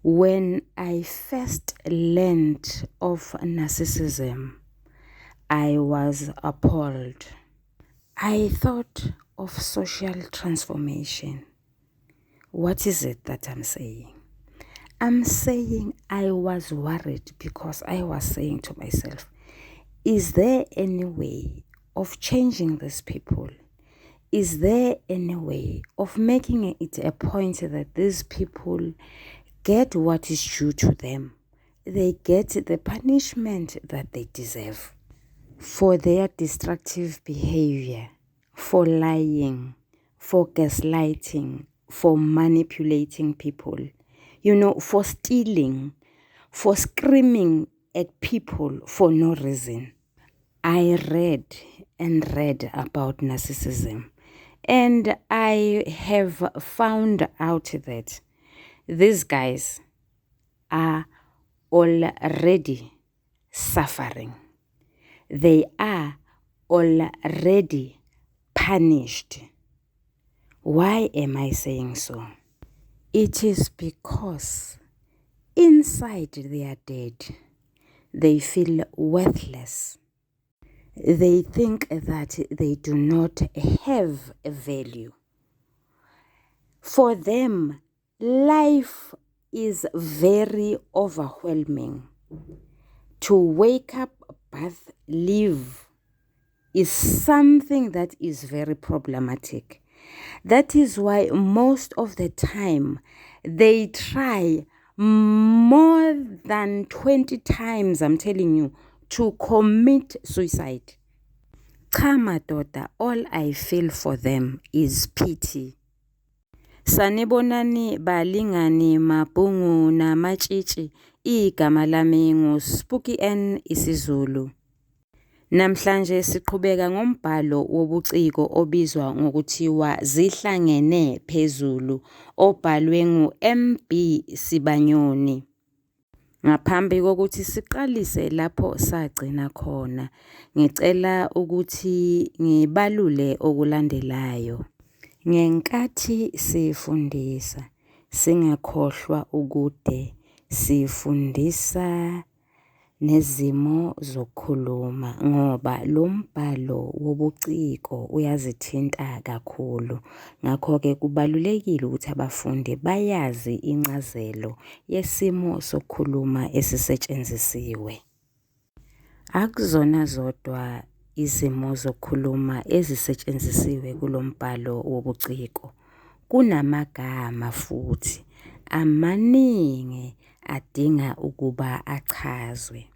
When I first learned of narcissism, I was appalled. I thought of social transformation. What is it that I'm saying? I'm saying I was worried because I was saying to myself, is there any way of changing these people? Is there any way of making it a point that these people get what is due to them? They get the punishment that they deserve for their destructive behavior, for lying, for gaslighting, for manipulating people, for stealing, for screaming at people for no reason. I read and read about narcissism, and I have found out that these guys are already suffering. They are already punished. Why am I saying so? It is because inside they are dead. They feel worthless. They think that they do not have a value. For them, life is very overwhelming. To wake up, bath, live is something that is very problematic. That is why most of the time they try more than 20 times, I'm telling you, to commit suicide. Cha madoda, all I feel for them is pity. Sanibonani balingani mabhungu namatshitshi, igama lami nguSpooky N isiZulu. Namhlanje siqhubeka ngombhalo wobuciko obizwa ngokuthiwa Zihlangene Phezulu obhalwe ngu-MB Sibanyoni. Ngaphambi kokuthi siqalise lapho sagcina khona, ngicela ukuthi ngibalule okulandelayo. Ngenkathi sifundisa, singakhohlwa ukude sifundisa nezimo zokukhuluma ngoba lo mbhalo wobuciko uyazithinta kakhulu. Ngakho-ke kubalulekile ukuthi abafundi bayazi incazelo yesimo sokukhuluma esisetshenzisiwe. Akuzona zodwa izimo zokukhuluma ezisetshenzisiwe kulo mbhalo wobuciko. Kunamagama futhi amaningi adinga ukuba achazwe.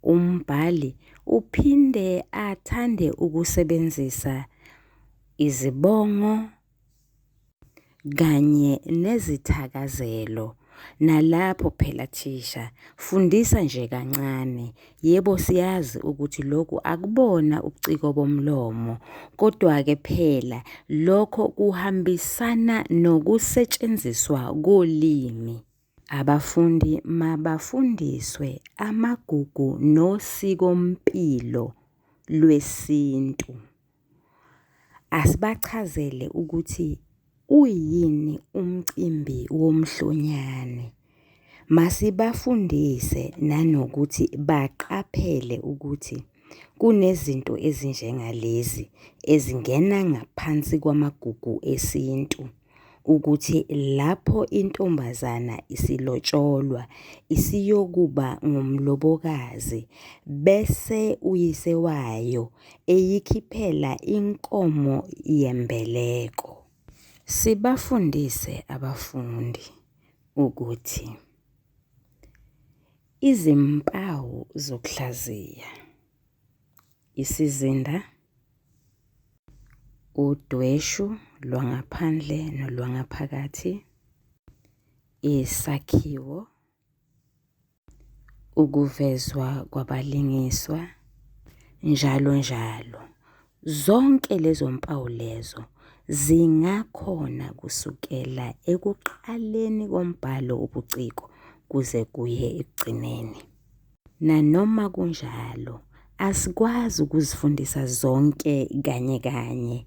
Umbhali uphinde athande ukusebenzisa izibongo kanye nezithakazelo. Nalapho phela thisha, fundisa nje kancane. Yebo siyazi ukuthi lokhu akubona ubuciko bomlomo, kodwa-ke phela lokho kuhambisana nokusetshenziswa kolimi. Abafundi mabafundiswe amagugu nosikompilo lwesintu. Asibachazele ukuthi uyini umcimbi womhlonyane. Masibafundise nanokuthi baqaphele ukuthi kunezinto ezinjengalezi ezingena ngaphansi kwamagugu esintu. Ukuthi lapho intombazana isilotsholwa isiyokuba ngumlobokazi bese uyise wayo eyikhiphela inkomo yembeleko. Sibafundise abafundi ukuthi izimpawu zokuhlaziya, isizinda, udweshu lwangaphandle nolwangaphakathi, isakhiwo, ukuvezwa kwabalingiswa, njalo njalo. Zonke lezo mpawu lezo zingakhona kusukela ekuqaleni kombhalo wobuciko kuze kuye ekugcineni. Nanoma kunjalo, asikwazi ukuzifundisa zonke kanye kanye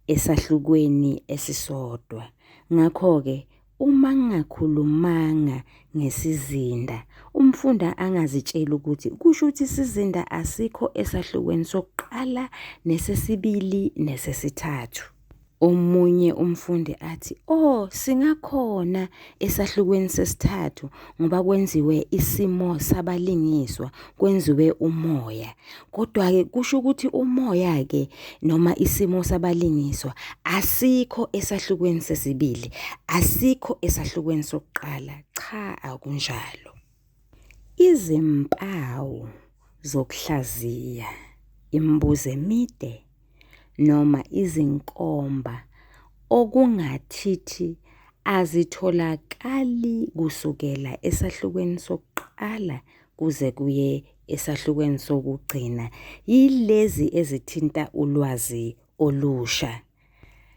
esahlukweni esisodwa. Ngakho-ke Uma ngingakhulumanga ngesizinda, umfundi angazitsheli ukuthi kusho ukuthi isizinda asikho esahlukweni sokuqala nesesibili nesesithathu. Omunye umfundi athi, oh singakhona esahlukweni sesithathu ngoba kwenziwe isimo sabalingiswa, kwenziwe umoya. Kodwa-ke kusho ukuthi umoya-ke noma isimo sabalingiswa asikho esahlukweni sesibili, asikho esahlukweni sokuqala. Cha, akunjalo. Izimpawu zokuhlaziya imibuzo emide noma izinkomba okungathithi azitholakali kusukela esahlukweni sokuqala kuze kuye esahlukweni sokugcina yilezi ezithinta ulwazi olusha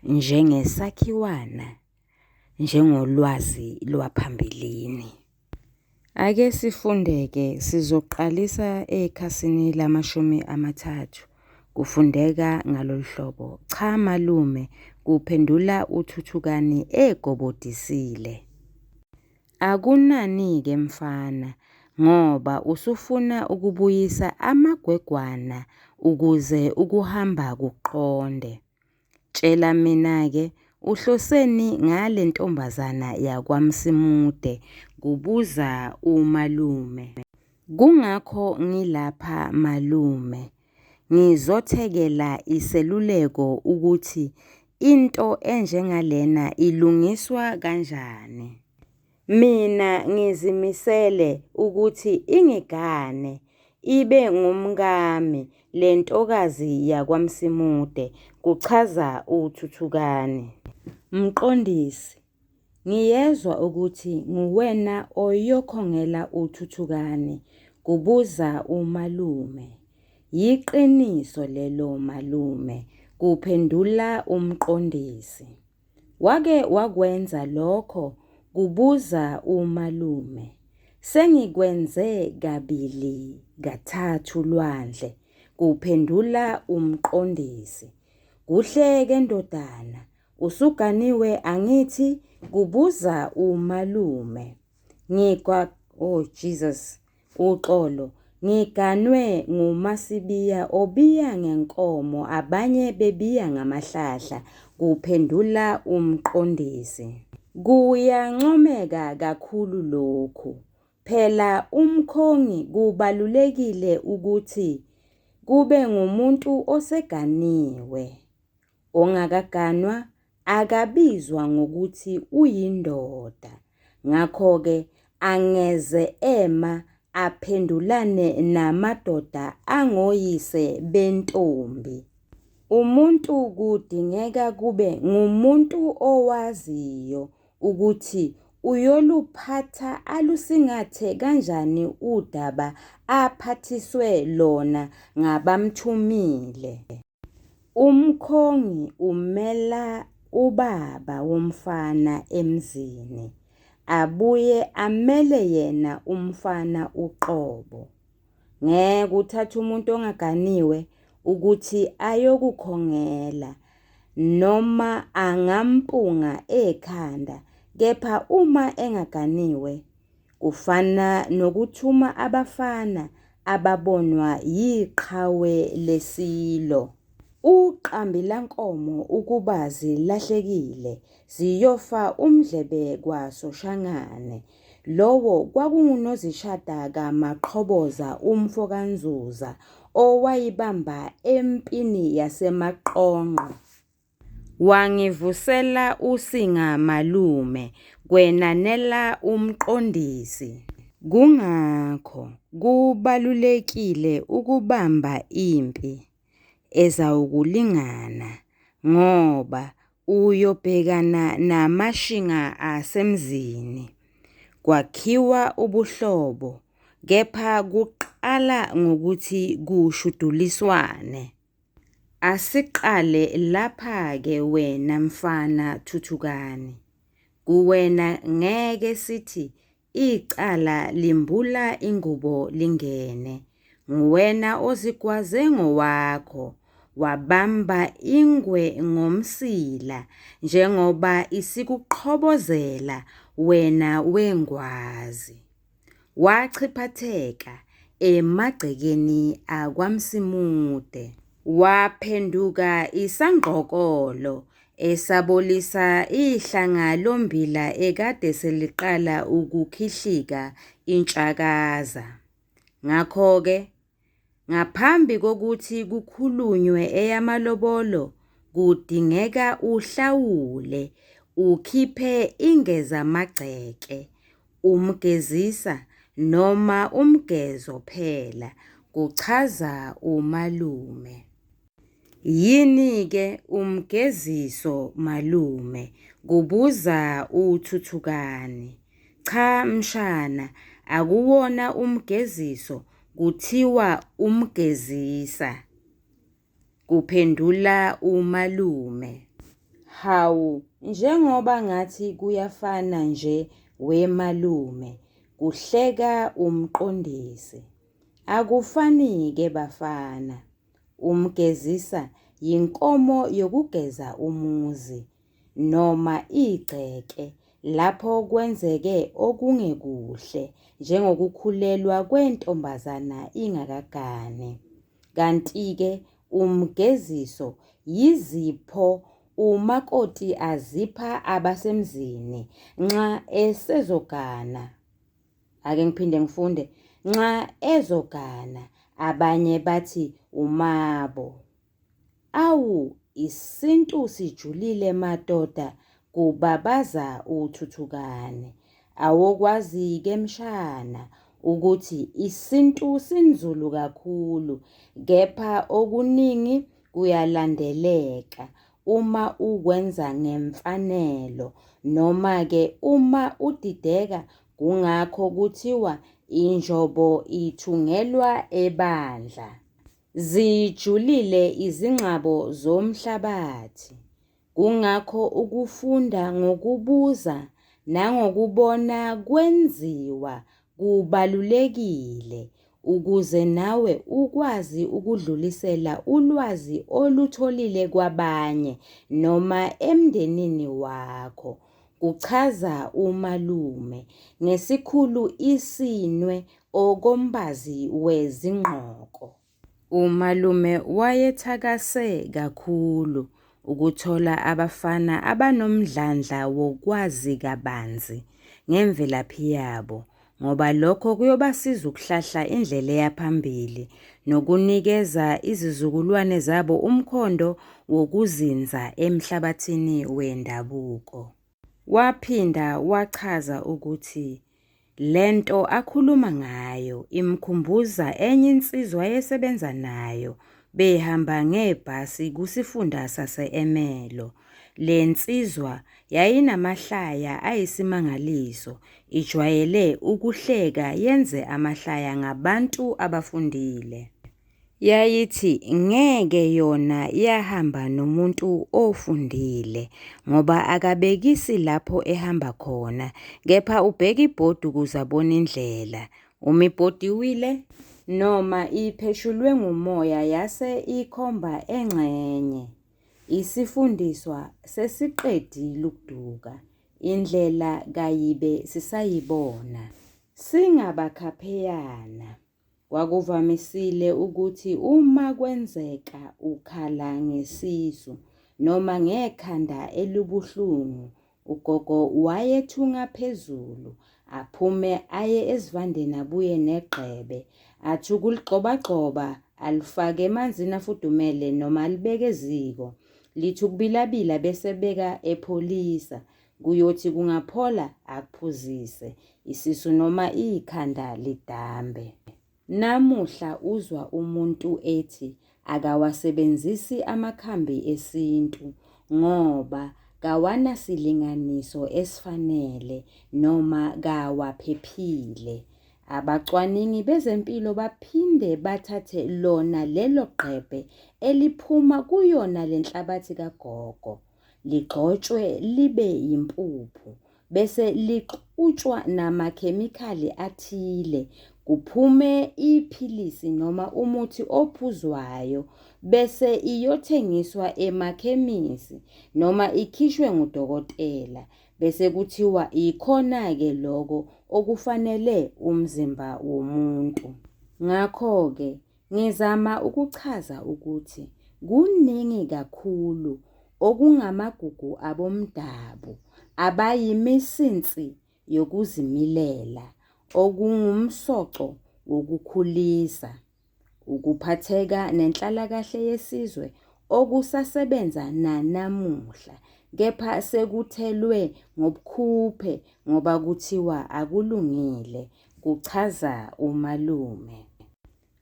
njengesakhiwana, njengolwazi lwaphambilini. Ake sifunde-ke sizoqalisa ekhasini lamashumi amathathu. Kufundeka ngalolu hlobo, cha malume, kuphendula uThuthukani egobodisile. Akunani-ke mfana ngoba usufuna ukubuyisa amagwegwana ukuze ukuhamba kuqonde. Tshela mina-ke uhloseni ngale ntombazana yakwaMsimude? Kubuza umalume. Kungakho ngilapha malume, ngizothekela iseluleko ukuthi into enjengalena ilungiswa kanjani. Mina ngizimisele ukuthi ingigane ibe ngumkami le ntokazi yakwaMsimude, kuchaza uThuthukani. Mqondisi, ngiyezwa ukuthi nguwena oyokhongela uThuthukani, kubuza umalume. Yiqiniso lelo malume, kuphendula uMqondisi. Wake wakwenza lokho? Kubuza umalume. Sengikwenze kabili kathathu Lwandle, kuphendula umqondisi. Kuhle-ke ndodana, usuganiwe angithi? Kubuza umalume. Ngigwa oh Jesus uxolo ngiganwe nguMasibiya obiya ngenkomo abanye bebiya ngamahlahla kuphendula umqondisi. Kuyancomeka kakhulu lokhu. Phela umkhongi kubalulekile ukuthi kube ngumuntu oseganiwe. Ongakaganwa akabizwa ngokuthi uyindoda, ngakho-ke angeze ema aphendulane namadoda angoyise bentombi. Umuntu kudingeka kube ngumuntu owaziyo ukuthi uyoluphatha alusingathe kanjani udaba aphathiswe lona ngabamthumile. Umkhongi umela ubaba womfana emzini, abuye amele yena umfana uqobo. Ngeke uthathe umuntu ongaganiwe ukuthi ayokukhongela noma angampunga ekhanda kepha uma engaganiwe Kufana nokuthuma abafana ababonwa yiqhawe leSilo. UQambilankomo ukuba zilahlekile ziyofa umdlebe kwaSoshangane. Lowo kwakunguNozishada kaMaqhoboza umfo kaNzuza owayibamba empini yaseMaqongqo. Wangivusela usinga malume, kwenanela umqondisi. Kungakho kubalulekile ukubamba impi ezawukulingana ngoba uyobhekana namashinga asemzini. Kwakhiwa ubuhlobo kepha kuqala ngokuthi kushuduliswane. Asiqale lapha-ke wena mfana Thuthukani. Kuwena ngeke sithi icala limbula ingubo lingene. Nguwena ozigwaze ngowakho. wabamba ingwe ngomsila njengoba isikuqhobozela wena wengwazi. Wachiphatheka emagcekeni akwaMsimude. Waphenduka isangqokolo esabolisa ihlanga lommbila ekade seliqala ukukhihlika intshakaza. Ngakho-ke ngaphambi kokuthi kukhulunywe eyamalobolo kudingeka uhlawule ukhiphe ingezamagceke, umgezisa noma umgezo phela, kuchaza umalume. Yini-ke umgeziso malume? Kubuza uThuthukani. Cha mshana, akuwona umgeziso kuthiwa umgezisa, kuphendula umalume. Hawu, njengoba ngathi kuyafana nje wemalume, kuhleka umqondisi. Akufani-ke bafana. Umgezisa yinkomo yokugeza umuzi noma igceke lapho kwenzeke okungekuhle njengokukhulelwa kwentombazana ingakagani. Kanti-ke umgeziso yizipho umakoti azipha abasemzini nxa esezogana. Ake ngiphinde ngifunde. Nxa ezogana abanye bathi umabo. Awu isintu sijulile madoda kubabaza uThuthukani. Awokwazi-ke mshana ukuthi isintu sinzulu kakhulu kepha okuningi kuyalandeleka uma ukwenza ngemfanelo noma-ke uma udideka kungakho kuthiwa injobo ithungelwa ebandla. Zijulile izingxabo zomhlabathi, kungakho ukufunda ngokubuza nangokubona kwenziwa kubalulekile ukuze nawe ukwazi ukudlulisela ulwazi olutholile kwabanye noma emndenini wakho, kuchaza umalume ngesikhulu isinwe okombazi wezingqoko. Umalume wayethakase kakhulu ukuthola abafana abanomdlandla wokwazi kabanzi ngemvelaphi yabo ngoba lokho kuyobasiza ukuhlahla indlela eya phambili nokunikeza izizukulwane zabo umkhondo wokuzinza emhlabathini wendabuko. Waphinda wachaza ukuthi Le nto akhuluma ngayo imkhumbuza enye insizwa ayesebenza nayo behamba ngebhasi kusifunda sase-Ermelo. Le nsizwa yayinamahlaya ayisimangaliso, ijwayele ukuhleka yenze amahlaya ngabantu abafundile. Yayithi ngeke yona yahamba nomuntu ofundile ngoba akabekisi lapho ehamba khona kepha ubheka ibhodi ukuze abone indlela. Uma ibhodi iwile noma ipheshulwe ngumoya yase ikhomba engxenye. Isifundiswa sesiqedile ukuduka, indlela kayibe sisayibona. Singabakhapheyana. Kwakuvamisile ukuthi uma kwenzeka ukhala ngesisu noma ngekhanda elibuhlungu, ugogo wayethunga phezulu, aphume aye esivandeni abuye negxebe, athi ukuligxobagxoba alifake emanzini afudumele noma alibeke eziko, lithi ukubilabila bese ebeka epholisa. Kuyothi kungaphola akuphuzise, isisu noma ikhanda lidambe. Namuhla uzwa umuntu ethi akawasebenzisi amakhambi esintu ngoba kawanasilinganiso esifanele noma kawaphephile. Abacwaningi bezempilo baphinde bathathe lona lelo gqebhe eliphuma kuyona le nhlabathi kagogo, ligxotshwe libe yimpuphu bese lixutshwa namakhemikhali athile kuphume iphilisi noma umuthi ophuzwayo bese iyothengiswa emakhemisi noma ikhishwe ngudokotela bese kuthiwa ikhona-ke loko okufanele umzimba womuntu. Ngakho-ke ngizama ukuchaza ukuthi kuningi kakhulu okungamagugu abomdabu abayimisinsi yokuzimilela okungumsoco wokukhulisa, ukuphatheka nenhlalakahle yesizwe okusasebenza nanamuhla kepha sekuthelwe ngobukhuphe ngoba kuthiwa akulungile, kuchaza umalume.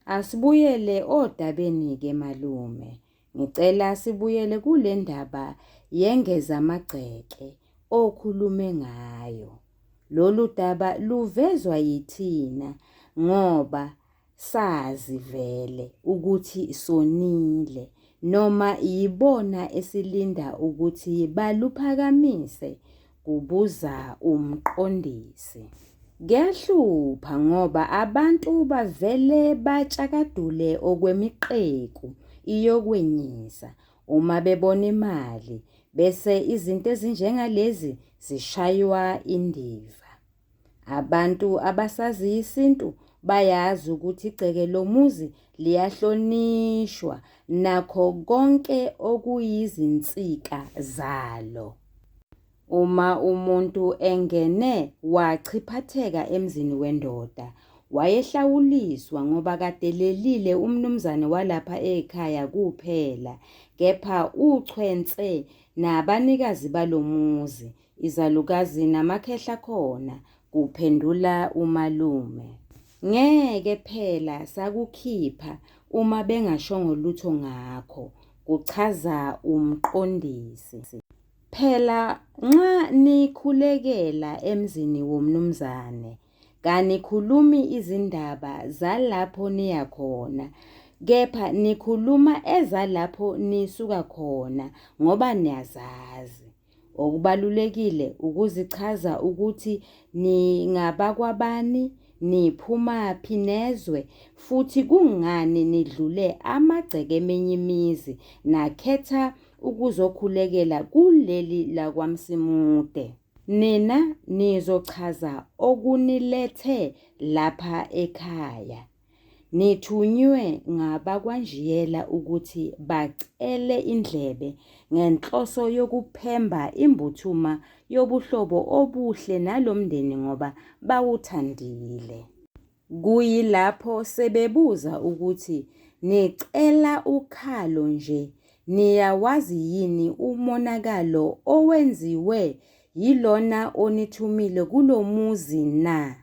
Asibuyele odabeni-ke malume. Ngicela sibuyele kule ndaba yengezamagceke okhulume ngayo. Lolu daba luvezwa yithina ngoba sazi vele ukuthi sonile noma yibona esilinda ukuthi baluphakamise kubuza umqondisi. Kuyahlupha ngoba abantu bavele batshakadule okwemiqeku iyokwenyisa uma bebona imali bese izinto ezinjengalezi zishaywa indiva. Abantu abasaziyo isintu bayazi ukuthi igceke lomuzi liyahlonishwa nakho konke okuyizinsika zalo. Uma umuntu engene wachiphatheka emzini wendoda, wayehlawuliswa ngoba kadelelile umnumzane walapha ekhaya kuphela, kepha uchwense nabanikazi balomuzi, izalukazi namakhehla akhona, kuphendula umalume. Ngeke phela sakukhipha uma bengashongo lutho ngakho, kuchaza umqondisi. Phela nxa nikhulekela emzini womnumzane, kanikhulumi izindaba zalapho niya khona, kepha nikhuluma ezalapho nisuka khona ngoba niyazazi. Okubalulekile ukuzichaza ukuthi ningabakwabani, niphumaphi nezwe futhi kungani nidlule amagceke eminye imizi nakhetha ukuzokhulekela kuleli lakwaMsimude. Nina nizochaza okunilethe lapha ekhaya. Nithunywe ngabakwaNjiyela ukuthi bacele indlebe ngenhloso yokuphemba imbuthuma yobuhlobo obuhle nalo mndeni ngoba bawuthandile. Kuyilapho sebebuza ukuthi nicela ukhalo nje niyawazi yini umonakalo owenziwe yilona onithumile kulo muzi na?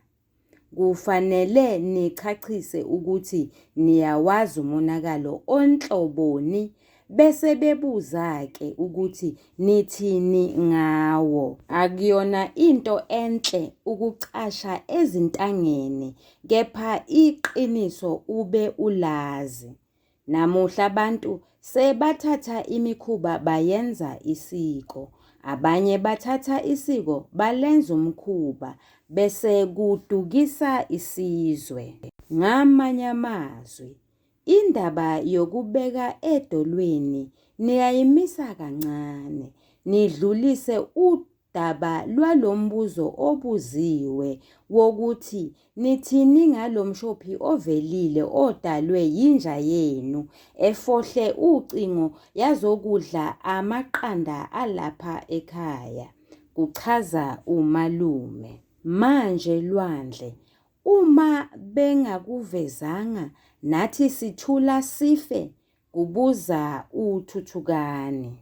Kufanele nichachise ukuthi niyawazi umonakalo onhloboni bese bebuza-ke ukuthi nithini ngawo. Akuyona into enhle ukucasha ezintangeni kepha iqiniso ube ulazi. Namuhla abantu sebathatha imikhuba bayenza isiko. Abanye bathatha isiko balenza umkhuba bese kudukisa isizwe. Ngamanye amazwi, indaba yokubeka edolweni niyayimisa kancane, nidlulise Daba lwalo mbuzo obuziwe wokuthi nithini ngalo mshophi ovelile odalwe yinja yenu efohle ucingo yazokudla amaqanda alapha ekhaya, kuchaza umalume. Manje Lwandle, uma bengakuvezanga nathi sithula sife? Kubuza uThuthukani.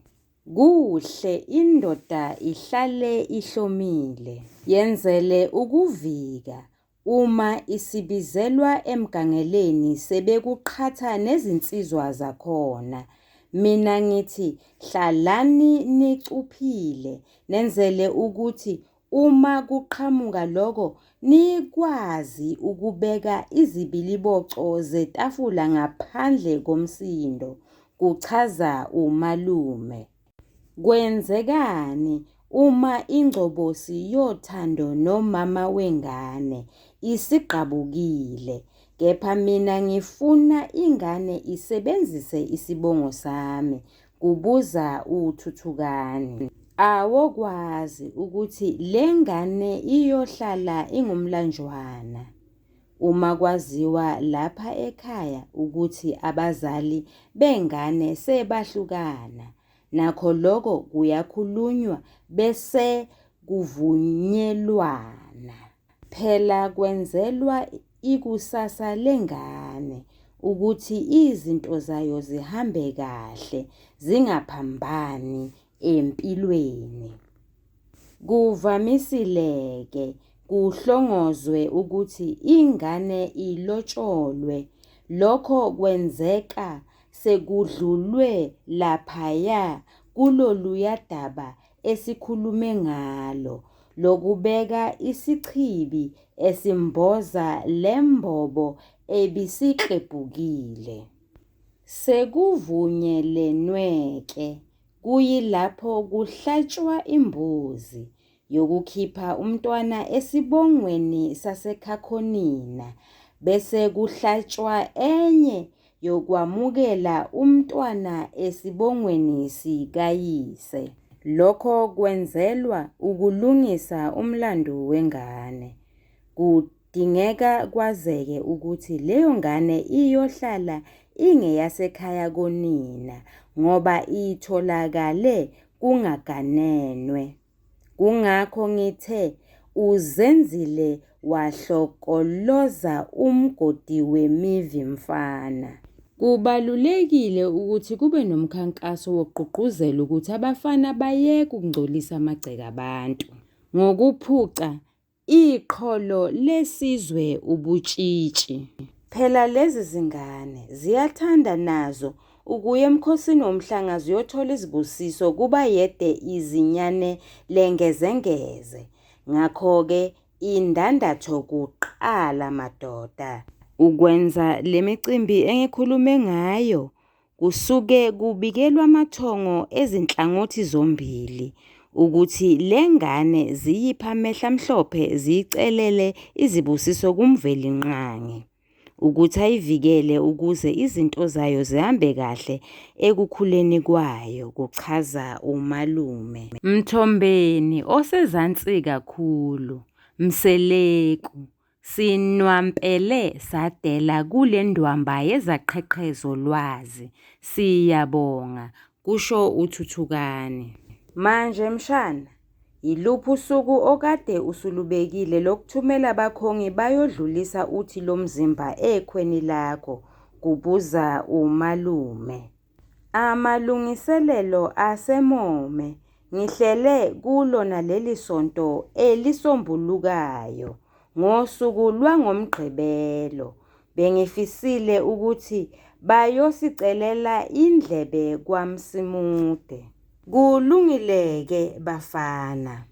Kuhle indoda ihlale ihlomile. Yenzele ukuvika uma isibizelwa emgangeleni sebekuqhatha nezinsizwa zakhona. Mina ngithi hlalani nicuphile nenzele ukuthi Uma kuqhamuka lokho nikwazi ukubeka izibiliboco zetafula ngaphandle komsindo, kuchaza umalume. Kwenzekani uma ingcobosi yothando nomama wengane isigqabukile kepha mina ngifuna ingane isebenzise isibongo sami, kubuza uThuthukani. Awokwazi ukuthi le ngane iyohlala ingumlanjwana. Uma kwaziwa lapha ekhaya ukuthi abazali bengane sebahlukana, nakho lokho kuyakhulunywa bese kuvunyelwana. Phela kwenzelwa ikusasa lengane ukuthi izinto zayo zihambe kahle zingaphambani empilweni. Kuvamisile-ke kuhlongozwe ukuthi ingane ilotsholwe, lokho kwenzeka sekudlulwe laphaya kuloluya daba esikhulume ngalo lokubeka isichibi esimboza le mbobo ebisiklebhukile. Sekuvunyelenwe-ke Kuyilapho kuhlatshwa imbuzi yokukhipha umntwana esibongweni sasekhakhonina bese kuhlatshwa enye yokwamukela umntwana esibongweni sikayise. Lokho kwenzelwa ukulungisa umlando wengane. Dingeka kwazeke ukuthi leyo ngane iyohlala ingeyasekhaya konina ngoba itholakale kungaganenwe. Kungakho ngithe uZenzile wahlokoloza umgodi wemivi mfana. Kubalulekile ukuthi kube nomkhankaso wokugqugquzela ukuthi abafana bayeke ukungcolisa amagceke abantu ngokuphuca Iqholo lesizwe ubutshitshi. Phela lezi zingane ziyathanda nazo ukuya emkhosini womhlanga ziyothola izibusiso kubayede izinyane lengezengeze. Ngakho-ke indandatho kuqala madoda. Ukwenza le micimbi engikhulume ngayo Kusuke kubikelwa amathongo ezinhlangothi zombili ukuthi le ngane ziyiphe amehlo amhlophe ziyicelele izibusiso kuMvelinqangi ukuthi ayivikele ukuze izinto zayo zihambe kahle ekukhuleni kwayo, kuchaza umalume. Mthombeni osezansi kakhulu, Mseleku, Sinwampele sadela kule ndwamba yezaqheqhe zolwazi. Siyabonga, kusho uThuthukani. Manje mshana, yiluphi usuku okade usulubekile lokuthumela abakhongi bayodlulisa uthi lomzimba ekhweni lakho? kubuza umalume. Amalungiselelo asemome, ngihlele kulona leli sonto elisombulukayo ngosuku lwangoMgqibelo. Bengifisile ukuthi bayosicelela indlebe kwaMsimude. Kulungile-ke bafana.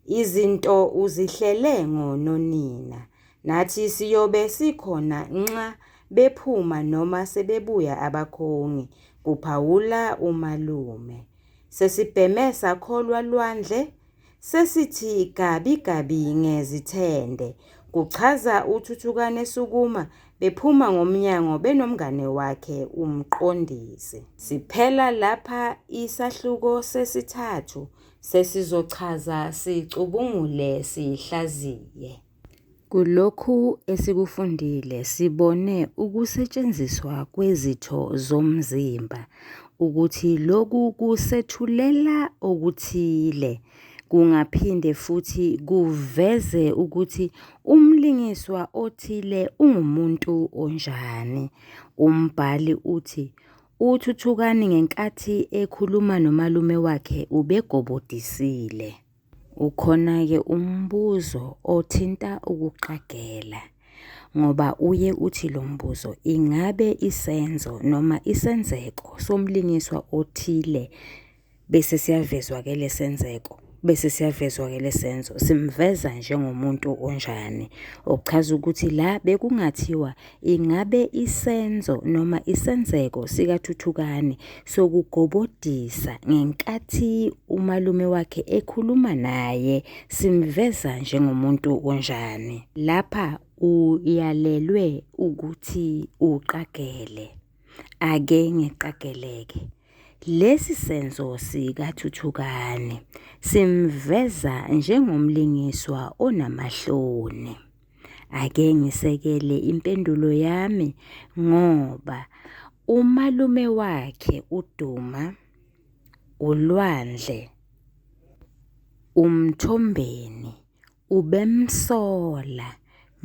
Izinto uzihlele ngononina. Nathi siyobe sikhona nxa bephuma noma sebebuya abakhongi, kuphawula umalume. Sesibheme sakholwa lwandle, sesithi gabi gabi ngezithende, kuchaza uThuthukani esukuma bephuma ngomnyango benomngane wakhe uMqondisi. Siphela lapha isahluko sesithathu Sesizochaza sicubungule sihlaziye. Kulokhu esikufundile sibone ukusetshenziswa kwezitho zomzimba ukuthi lokhu kusethulela okuthile. Kungaphinde futhi kuveze ukuthi umlingiswa othile ungumuntu onjani. Umbhali uthi UThuthukani ngenkathi ekhuluma nomalume wakhe ubegobodisile. Ukhona-ke umbuzo othinta ukuqagela ngoba uye uthi lo mbuzo ingabe isenzo noma isenzeko somlingiswa othile bese siyavezwa-ke lesenzeko. Bese siyavezwa-ke le senzo, simveza njengomuntu onjani. Okuchaza ukuthi la bekungathiwa ingabe isenzo noma isenzeko sikaThuthukani sokugobodisa ngenkathi umalume wakhe ekhuluma naye simveza njengomuntu onjani. Lapha uyalelwe ukuthi uqagele. Ake ngiqageleke. Lesi senzo sikaThuthukani simveza njengomlingiswa onamahloni. Ake ngisekele impendulo yami ngoba umalume wakhe uDuma, uLwandle, uMthombeni ubemsola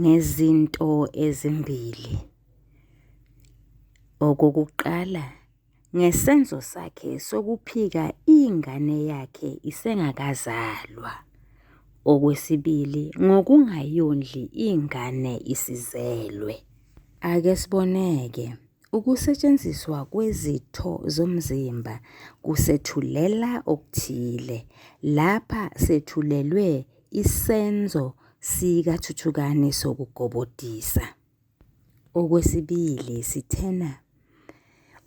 ngezinto ezimbili. Okokuqala, ngesenzo sakhe sokuphika ingane yakhe isengakazalwa. Okwesibili, ngokungayondli ingane isizelwe. Ake sibone-ke, ukusetshenziswa kwezitho zomzimba kusethulela okuthile. Lapha sethulelwe isenzo sikaThuthukani sokugobodisa. Okwesibili sithena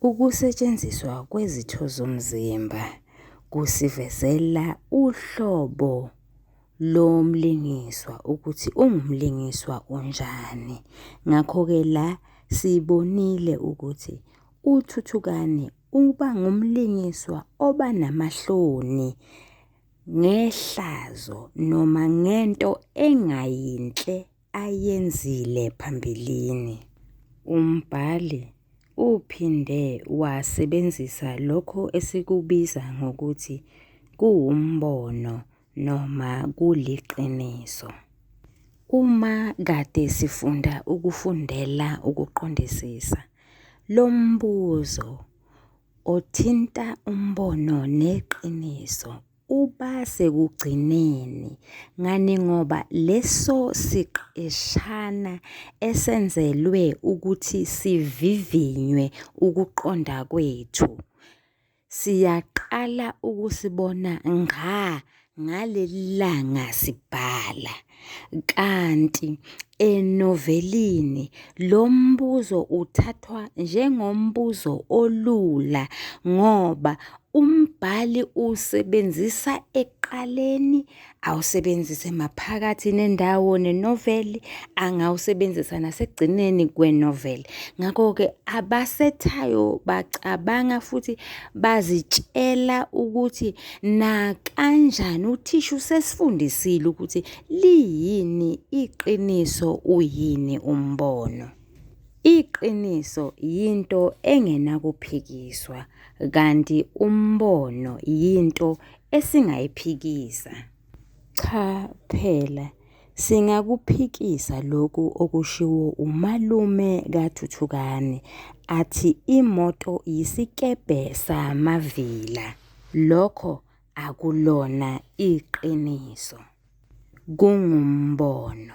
ukusetshenziswa kwezitho zomzimba kusivezela uhlobo lomlingiswa ukuthi ungumlingiswa onjani. Ngakho-ke la sibonile ukuthi uThuthukani uba ngumlingiswa oba namahloni ngehlazo noma ngento engayinhle ayenzile phambilini. Umbhali uphinde wasebenzisa lokho esikubiza ngokuthi kuwumbono noma kuliqiniso. Uma kade sifunda ukufundela ukuqondisisa, lo mbuzo othinta umbono neqiniso uba sekugcineni ngani ngoba leso siqeshana esenzelwe ukuthi sivivinywe ukuqonda kwethu, siyaqala ukusibona ngqa ngaleli langa sibhala. Kanti enovelini lo mbuzo uthathwa njengombuzo olula ngoba umbhali usebenzisa ekuqaleni, awusebenzise maphakathi nendawo nenoveli, angawusebenzisa nasekugcineni kwenoveli. Ngakho-ke abasethayo bacabanga futhi bazitshela ukuthi nakanjani uthisha usesifundisile ukuthi liyini iqiniso uyini umbono. Iqiniso yinto engenakuphikiswa kanti umbono yinto esingayiphikisa. Cha phela singakuphikisa lokhu okushiwo umalume kaThuthukani athi imoto yisikebhe samavila. Lokho akulona iqiniso, kungumbono.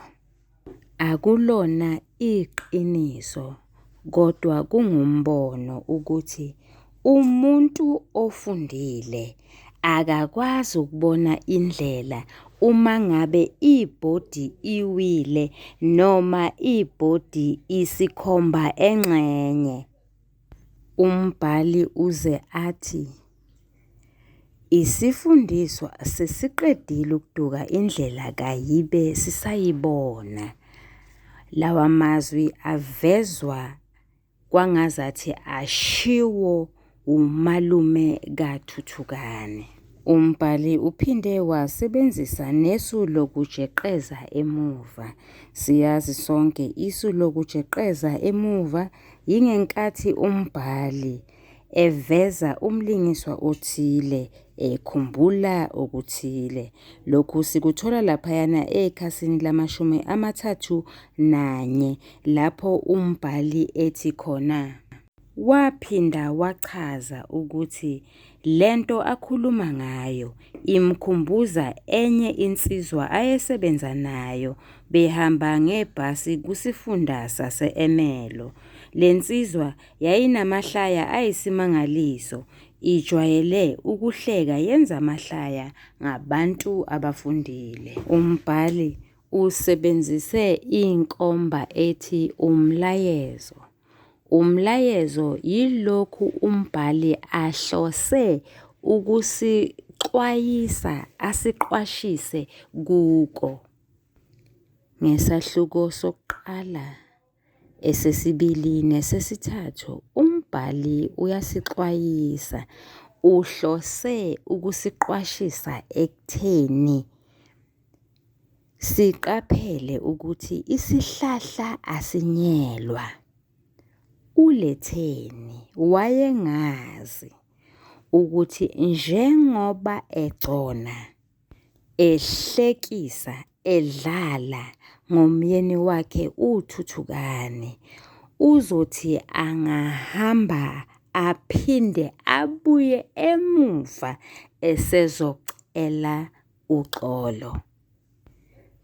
Akulona iqiniso kodwa kungumbono ukuthi umuntu ofundile akakwazi ukubona indlela uma ngabe ibhodi iwile noma ibhodi isikhomba engxenye. Umbhali uze athi isifundiswa sesiqedile ukuduka indlela kayibe sisayibona. Lawa mazwi avezwa kwangazathi ashiwo umalume kaThuthukani. Umbhali uphinde wasebenzisa nesu lokujeqeza emuva. Siyazi sonke isu lokujeqeza emuva yingenkathi umbhali eveza umlingiswa othile ekhumbula okuthile. Lokhu sikuthola laphayana ekhasini lama-31 lapho umbhali ethi khona. Waphinda wachaza ukuthi lento akhuluma ngayo imkhumbuza enye insizwa ayesebenza nayo behamba ngebhasi kusifunda sase-Ermelo. Le nsizwa yayinamahlaya ayisimangaliso. Ijwayele ukuhleka yenze amahlaya ngabantu abafundile. Umbhali usebenzise inkomba ethi umlayezo. Umlayezo yilokhu umbhali ahlose ukusixwayisa asiqwashise kuko. Ngesahluko sokuqala, esesibili nesesithathu umbhali uyasixwayisa uhlose ukusiqwashisa ekutheni siqaphele ukuthi isihlahla asinyelwa. ULetheni wayengazi ukuthi njengoba egcona, ehlekisa, edlala ngomyeni wakhe uThuthukani, uzothi angahamba aphinde abuye emuva esezocela uxolo.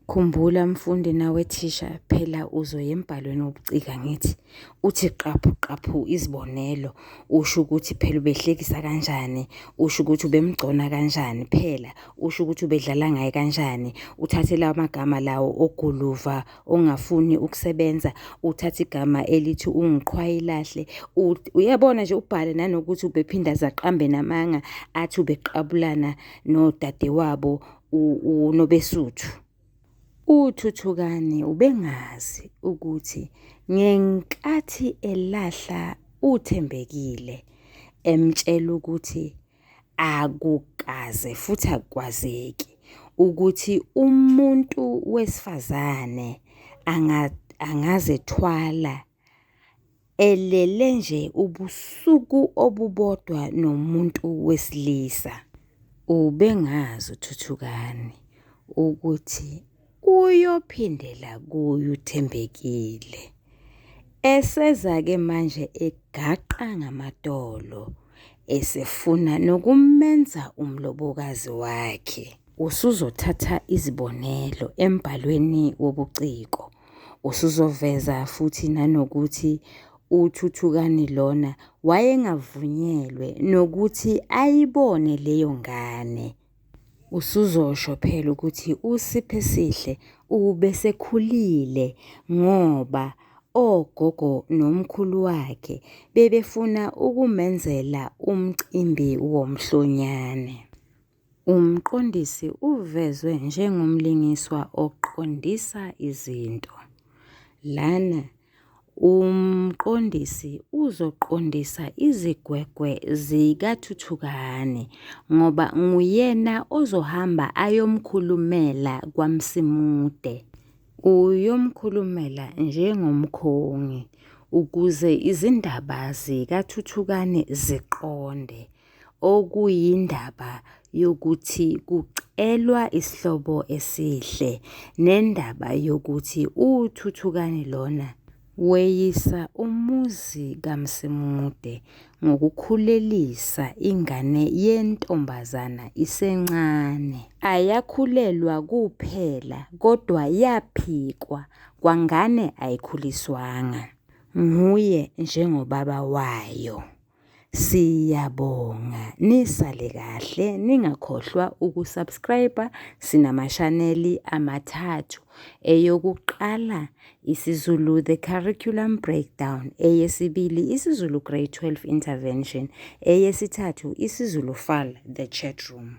Khumbula mfundi nawe thisha phela uzoya embhalweni wobuciko angithi? Uthi qaphu qaphu izibonelo, usho ukuthi phela ubehlekisa kanjani, usho ukuthi ubemgcona kanjani phela, usho ukuthi ubedlala ngaye kanjani, uthathe lawo magama lawo oguluva ongafuni ukusebenza, uthathe igama elithi ungiqhwayilahle, uyabona nje ubhale nanokuthi ubephinda aqambe namanga athi ubeqabulana nodadewabo uNobesuthu. UThuthukani ubengazi ukuthi ngenkathi elahla uThembekile emtshela ukuthi akukaze futhi akukwazeki ukuthi umuntu wesifazane angazethwala elele nje ubusuku obubodwa nomuntu wesilisa. Ubengazi uThuthukani ukuthi uyophindela kuye uThembekile. Eseza-ke manje egaqa ngamadolo esefuna nokumenza umlobokazi wakhe. Usuzothatha izibonelo embhalweni wobuciko. Usuzoveza futhi nanokuthi uThuthukani lona wayengavunyelwe nokuthi ayibone leyo ngane. Usuzosho phela ukuthi uSiphesihle ubesekhulile ngoba ogogo nomkhulu wakhe bebefuna ukumenzela umcimbi womhlonyane. Umqondisi uvezwe njengomlingiswa oqondisa izinto. Lana umqondisi uzoqondisa izigwegwe zikaThuthukani ngoba nguyena ozohamba ayomkhulumela kwaMsimude. Uyomkhulumela njengomkhongi ukuze izindaba zikaThuthukani ziqonde. Okuyindaba yokuthi kucelwa isihlobo esihle nendaba yokuthi uThuthukani lona weyisa umuzi kaMsimude ngokukhulelisa ingane yentombazana isencane. Ayakhulelwa kuphela kodwa yaphikwa kwangane ayikhuliswanga nguye njengobaba wayo. Siyabonga nisale kahle ningakhohlwa ukusubscribe sinamashaneli amathathu eyokuqala isiZulu The Curriculum Breakdown eyesibili isiZulu Grade 12 Intervention eyesithathu isiZulu Fal The Chat Room.